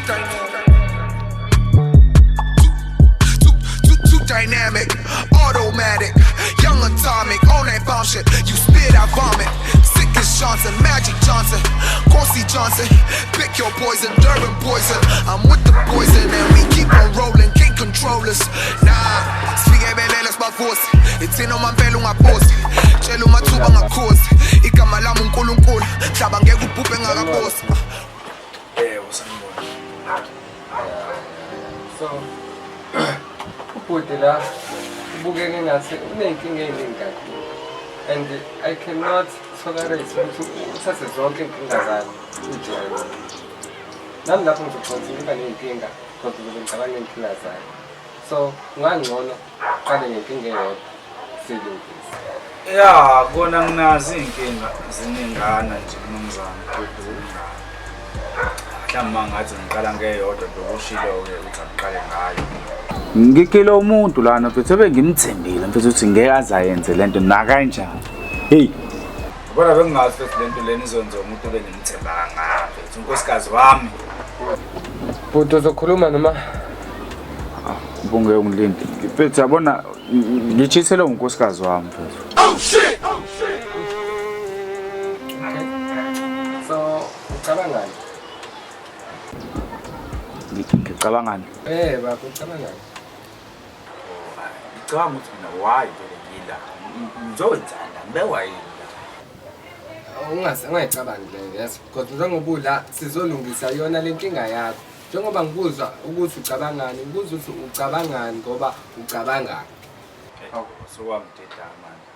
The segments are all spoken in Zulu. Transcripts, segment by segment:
Too, too, too dynamic, automatic, young atomic, on that bomb shit. You spit, I vomit. Sick as Johnson, Magic Johnson, Corsi Johnson. Pick your poison, Durham poison. I'm with the poison and we keep on rolling. Can't control us. Nah, sifikebelele sibavusi. Ithina umampela ungaphosi. Tshela umathuba ngakhosi. Igama lami uNkulunkulu. Hlaba ngeke ubhubhe ngakaphosi. Yebo, sanibona. So, ubhuti la ubukeka engathi uney'nkinga ey'ningi kakhulu and I cannot tolerate ukuthi uthathe zonke iy'nkinga zakho ujoyine. Nami lapho ngizokhona ngiba ney'nkinga because ngizobe ngicabanga iy'nkinga zakhe. So, kungangcono uqale ngenkinga eyodwa siyilungise. Ya, kona nginazo iy'nkinga ziningana nje mnumzane. Ziningana. Mhlawumbe uma ngathi ngiqala ngeyodwa ndokushilo-ke ukuthi angiqale ngayo. Ngigile umuntu lana mfethu ebengimthembile mfethu ukuthi ngeke aze ayenze lento nakanjani. Hey. Yabona bengingazi futhi lento lena izonziwa umuntu ebengimthemba kangaka mfethu unkosikazi wami. Bhuti uzokhuluma noma Ubunge ungilinde. Mfethu yabona ngitshiselwe unkosikazi wami mfethu. Okay. So, ucabangani? Ngicabangani? Eh baba, ucabangani? Ngicabanga ukuthi mina why vele ngila. Ngizowenzani la? Ngibekwa yini la? Ungase ungayicabangi leyo, yes. Because njengoba ula sizolungisa yona le nkinga yakho. Njengoba ngikuzwa ukuthi ucabangani, ngikuzwa ukuthi ucabangani ngoba ucabangani. Hawu, sowangideda manje.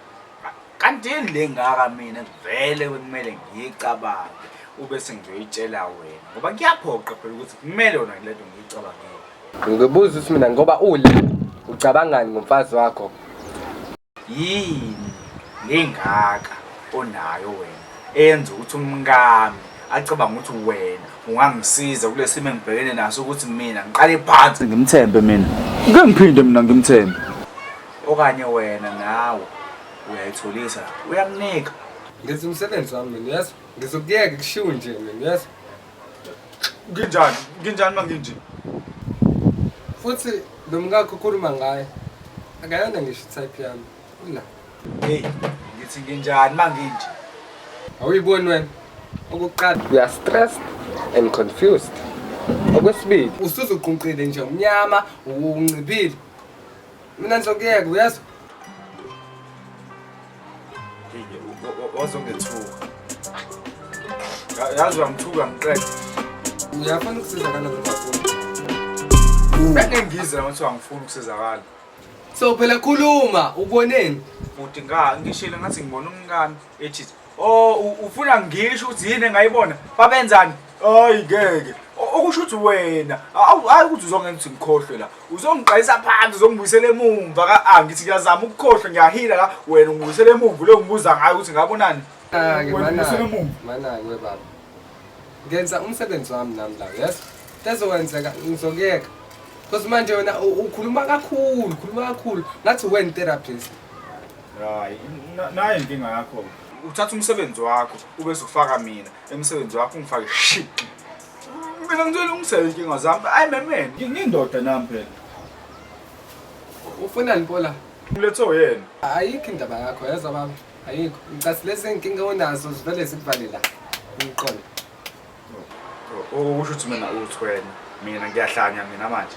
Kanti yini le ngaka mina vele bekumele ngiyicabange ubese ngizoyitshela wena ngoba kuyaphoqa phela ukuthi kumele wona lento ngiyicabangile. Ngibuza ukuthi mina ngoba ula ucabangani ngomfazi wakho? Yini lengaka onayo wena eyenza ukuthi umkami acabanga ukuthi wena ungangisiza kule simo engibhekene naso ukuthi mina ngiqale phansi ngimthembe mina ngeke ngiphinde mina ngimthembe okanye wena nawe uyayitholisa uyamnika. Ngenza umsebenzi wami mina, yes. Ngizokuyeka kushiwo nje mina, yes. Nginjani? Nginjani manginje? Futhi lo mkakho ukhuluma ngaye akayona ngisho type yami. Ula. Hey, ngithi nginjani manginje? Awuyiboni wena. Okokuqala you are stressed and confused. Okwesibili usuzuqunqile nje umnyama unciphile. Mina ngizokuyeka uyezwa? Wazongethuka. Yazi uyangithuka ngiqede. Uyafuna ukusizakala noma ufuna? Bengeke ngize la kuthiwa angifuni ukusizakala. So phela khuluma uboneni? Futhi nga ngishilo ngathi ngibona umkami ethi oh ufuna ngisho ukuthi yini engayibona babenzani? Hayi ngeke. Okusho ukuthi wena hayi ukuthi uzongenza ukuthi ngikhohlwe la. Uzongiqalisa phansi uzongibuyisela emumva ka ah ngithi ngiyazama ukukhohlwa ngiyahila la wena ungibuyisela emumva lo ngibuza ngayo ukuthi ngabonani. Ke Wena ungibuyisela emumva. Mana-ke we baba. Ngenza umsebenzi wami nami la, yes? Into ezokwenzeka ngizokuyeka. Because manje wena ukhuluma kakhulu, ukhuluma kakhulu. Ngathi wena therapist. Hayi, nayo inkinga yakho. Uthatha umsebenzi wakho ube usufaka mina emsebenzi wakho ungifake shiqi. Mina ngizolungisela inkinga zami. Hayi memene, ngiyindoda nami phela. Ufunani Pola? Ngilethe uyena. Ayikho indaba yakho, yezwa baba. Ayikho. Ngicathi lezi nkinga onazo zivele zikuvale la. Ngiqonde. Okusho ukuthi mina uthi wena, mina ngiyahlanya mina manje.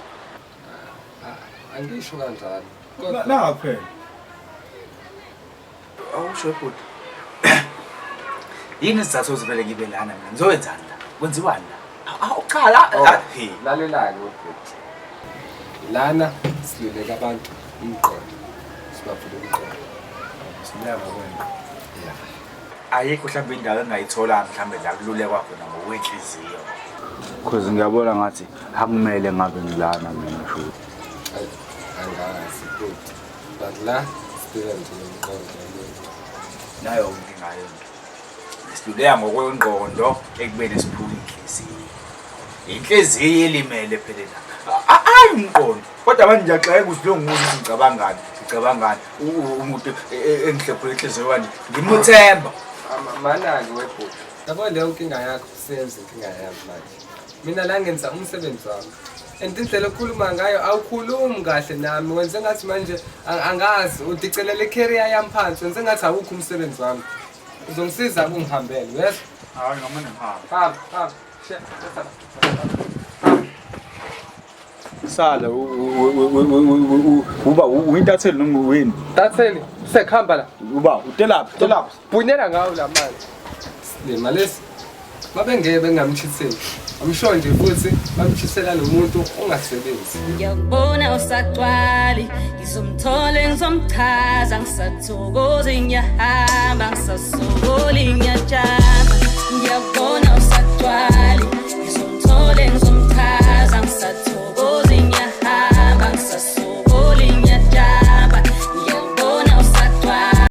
Angisho kanjalo. Na phela. Awusho bhuti. Yini isizathu ozivele ngibe lana mina? Ngizowenzani la? Kwenziwani la? Awu cha la. Oh, Hey. Lalelani bhuti. Lana siluleka abantu umqondo. Sibavula umqondo. Siluleka ngokwengqondo. Yeah. Ayikho mhlawumbe indawo engayithola mhlawumbe la kululekwa khona ngokwenhliziyo. Cause ngiyabona ngathi akumele ngabe ngilana mina shuthi. Angazi bhuti. But la sidila nje nomqondo womuntu. Nayo inkinga yonke. Siluleka ngokwengqondo ekubeni siphule inhliziyo. Inhliziyo elimele phela la. Ayi umqondo. Kodwa manje ngiyaxakeka ukuthi lo ngibuza ukuthi ngicabangani, ngicabangani. Umuntu engihlephula inhliziyo kanje. Ngimuthemba. Mana-ke webhuti. Yabo leyo nkinga yakho senze inkinga yami manje. Mina la ngenza umsebenzi wami. And indlela okhuluma ngayo awukhulumi kahle nami wenze ngathi manje angazi udicelela i-career yami phansi wenze ngathi awukho umsebenzi wami. Uzongisiza ukungihambela, uyezwa? Hayi ngamane ngihambe. Hamba, hamba. Shiya, Sala uba uyintatheli noma wini? Tatheli, sekuhamba la. Uba utelaphi? Utelaphi? Bhunyela ngawo la manje. Silima lesi. Babengeke bengamchiseli. I'm sure nje futhi bamchisela lo muntu ongasebenzi. Ngiyakubona usagcwali ngizomthola ngizomchaza ngisathokozi ngiyahamba.